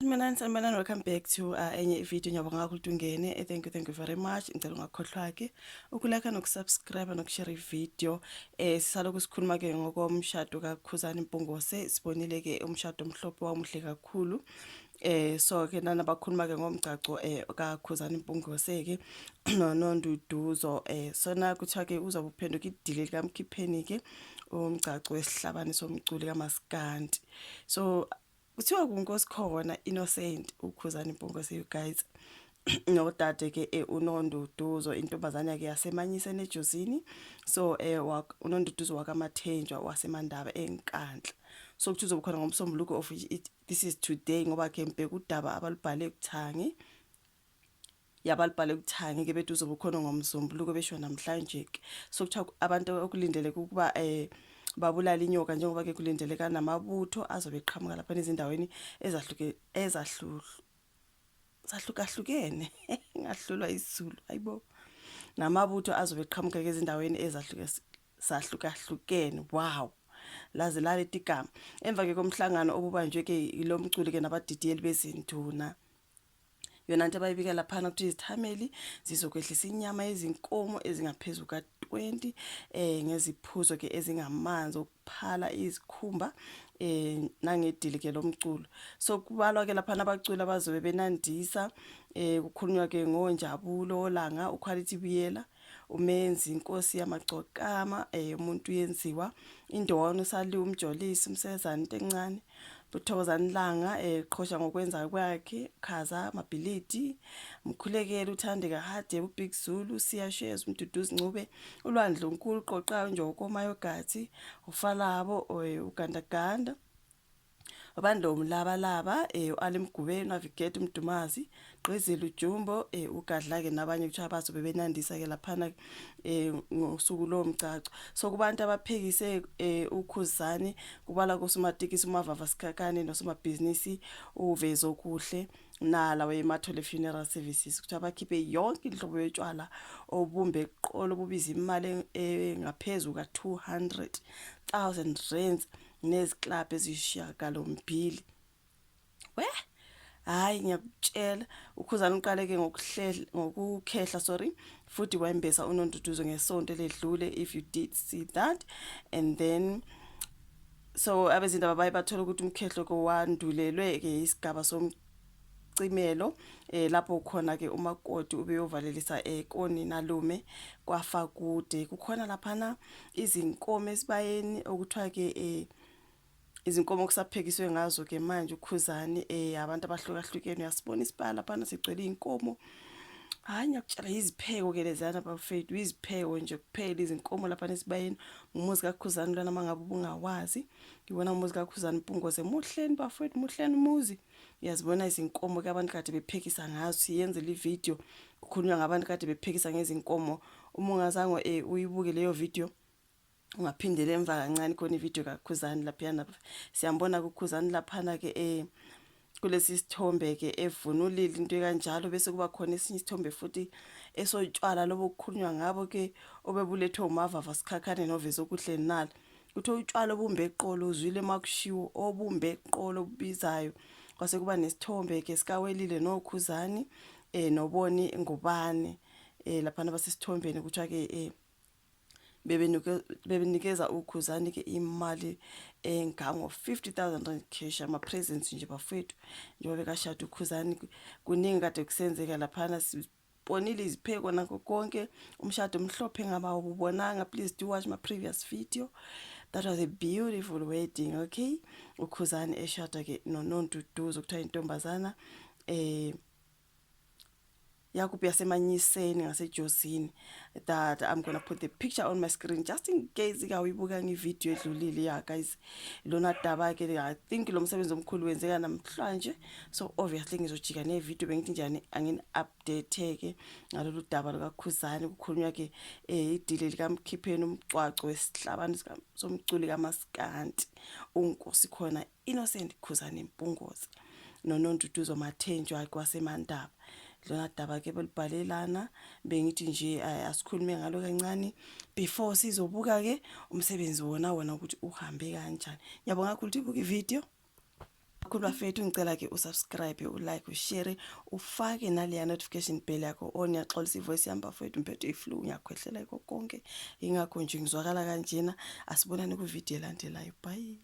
Sanibonani, sanibonani, welcome back to enye ivideo. Ngiyabonga kakhulu ukuthi ungene. Thank you, thank you very much. Ngicela ungakhohlwa ke ukulike nokusubscribe nokushare ivideo. Sisalokhu sikhuluma ke ngokomshado kaKhuzani Mpungose. Sibonile ke umshado omhlophe wamuhle kakhulu. So ke nana bakhuluma ke ngomgcagco kaKhuzani Mpungose ke noNonduduzo. Sona kuthiwa ke uzobe uphenduka idili likaMkhipheni ke umgcagco wesihlabani somculi kaMaskandi. So kuthiwa kuNkosikhona Innocent uKhuzani Mpungose, you guys, nodade ke uNonduduzo, intombazane ke yaseManyiseni eJozini. So uNonduduzo wakaMathenjwa waseMandaba eNkandla. So kuthi uzobe khona ngoMsombuluko of it, this is today, ngoba ke mbheka udaba abalubhale kuthangi yabalibhale kuthangi ke bethi uzobe ukhona ngoMsombuluko, besho namhlanje ke. So kuthiwa abantu okulindeleke ukuba babulala inyoka, njengoba ke kulindeleka namabutho azobe eqhamuka lapha ezindaweni ezahluke ezahlu zahlukahlukene, ngahlulwa isiZulu, ayibo, namabutho azobe eqhamuka ezindaweni ezahluke sahlukahlukene. Wow, laze laleti igama. Emva ke komhlangano obubanjwe ke ilo mculi ke nabadidiyeli bezinduna, yona nto abayibika laphana ukuthi izithameli zizokwehlisa inyama yezinkomo ezingaphezu ka-20 ngeziphuzo ke ezingamanzi okuphala izikhumba nangedili ke lomculo. So kubalwa ke laphana abaculi abazobe benandisa. Kukhulunywa ke ngoNjabulo Langa, uQuality Biyela, uMenzi Inkosi Yamagcokama, umuntu yenziwa indona, usaliwe uMjolisi, umsezane into encane, Buthokozani Langa, qhosha ngokwenza kwakhe, Khaza Mabhilidi, Mkhulekeli, uThandeka Hadebe, uBig Zulu, Siyasheza, uMduduzi Ncube, uLwandle Nkulu, Qoqayo Njoko, Mayogathi, uFalabo, uGandaganda, Abandlo Mlabalaba, u-Ali Mgubeni, Navigate Mdumazi, Gqizile uJumbo, uGadla ke nabanye kuthiwa bazobe benandisa ke laphana ngosuku lomgcagco. So kubantu abaphekise uKhuzani kubala kosomatekisi uMavava Sikhakhane nosomabhizinisi uVezokuhle Nala weMathole Funeral Services. Kuthiwa bakhiphe yonke inhlobo yotshwala obumbe eqolo bubiza imali engaphezu ka-200,000 rands neziklabhu eziyisishiyagalombili. We, hayi, ngiyakutshela, uKhuzani uqale ke ngokuhlela, ngokukhehla, sorry, futhi wembesa uNonduduzo ngesonto eledlule, if you did see that. And then so abezindaba baye bathola ukuthi umkhehlo ke wandulelwe ke isigaba somcimelo lapho khona ke umakoti ubeyovalelisa ekoni nalume kwafa kude. Kukhona laphana izinkomo esibayeni okuthiwa ke izinkomo kusaphekiswe ngazo ke manje uKhuzani abantu abahlukahlukene. Uyasibona isibaya laphana sigcwele inkomo. Hayi, ngiyakutshela, izipheko ke lezana bafethu, izipheko nje kuphela, izinkomo lapha nesibayeni. Umuzi kaKhuzani lona, mangabe ubungawazi, ngibona umuzi kaKhuzani Mpungose. Muhleni bafethu, muhleni umuzi. Uyazibona izinkomo ke abantu kade bephekisa ngazo. Siyenzele ivideo kukhulunywa ngabantu kade bephekisa ngezinkomo. Uma ungazange uyibuke leyo video, ungaphindela emva kancane, khona ivideo kaKhuzani laphiyana. Siyambona kuKhuzani laphana ke kulesi sithombe ke evunulile into kanjalo, bese kuba khona esinye isithombe futhi esotshwala lobo kukhulunywa ngabo ke obebulethwe uMavava Sikhakhane noVezokuhle Nala. Kuthiwa utshwala obumbe eqolo, uzwile makushiwo obumbe eqolo obubizayo. Kwase kuba nesithombe ke sikawelile noKhuzani noboni Ngubane laphana basesithombeni. Kuthiwa ke bebenikeza uKhuzani ke imali engango 50,000 rand cash, ama presents nje bafethu, njengoba bekashada uKhuzani. Kuningi kade kusenzeka laphana, sibonile izipheko nakho konke. Umshado omhlophe, ngaba ubonanga, please do watch my previous video. That was a beautiful wedding, okay? UKhuzani eshada ke noNonduduzo, kuthiwa intombazana yakuphi, yaseManyiseni ngaseJozini, that I'm gonna put the picture on my screen just in case kawuyibukanga ivideo edlulile. Yeah guys, lona daba ke, I think lo msebenzi omkhulu wenzeka namhlanje, so obviously ngizojika nevideo. Bengithi njani angini update ke ngalolu daba lukaKhuzani. Kukhulunywa ke idili likaMkhipheni, umgcagco wesihlabani somculi kaMaskandi uNkosi khona Innocent Khuzani Mpungose noNonduduzo Mathenjwa kwaseMandaba. Lona daba ke belibhalelana, bengithi nje asikhulume ngalo kancane before sizobuka ke umsebenzi wona wona ukuthi uhambe kanjani. Ngiyabonga kakhulu ukuthi ubuka ivideo. Kakhulu bafethu, ngicela ke usubscribe, ulike, ushare, ufake naleya notification bell yakho on. Ngiyaxolisa ivoice yami bafethu, ngiphethwe iflu, ngiyakhwehlela yikho konke, ingakho nje ngizwakala kanjena. Asibonane kwivideo elandelayo, bye.